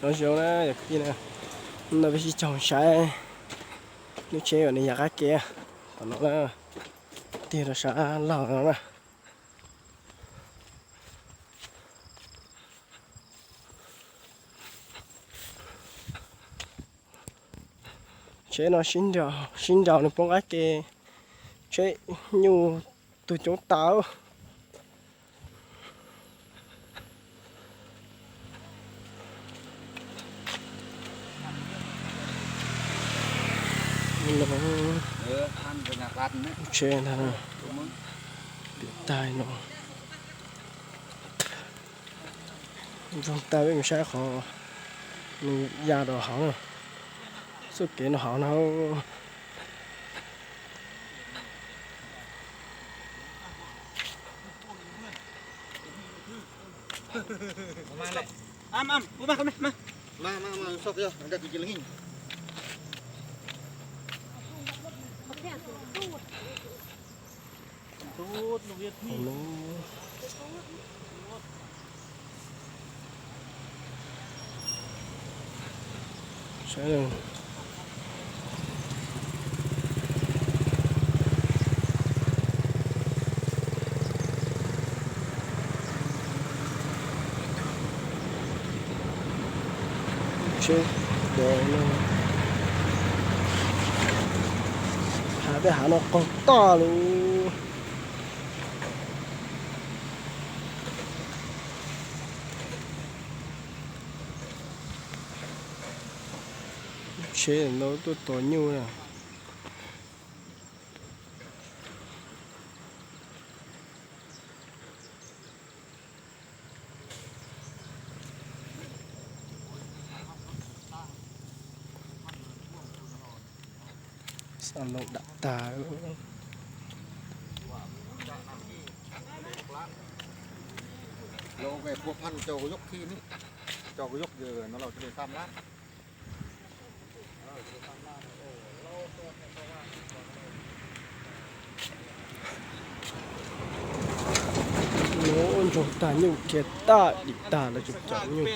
Nyob zoo na, no peb sib caug saib lub tsheb uas nws ya qab ke tom no na, tig rau sab laug no na. Tsheb no sib nraus nws poob qab ke, tsheb nyuj tug coob tas. Tsheb ntag, piam tag no. Zoo tag, peb mus saib qhov nws ya rau hauv na, txoj kev no hauv no. Tsheb, hav peb hav no qaug toj lawm. Tsheb ntau tuaj tua nyuj na. Xa loo dam tag. Ntsoog tag nyuj kiag, tag dim tag lawm tseem cov nyuj.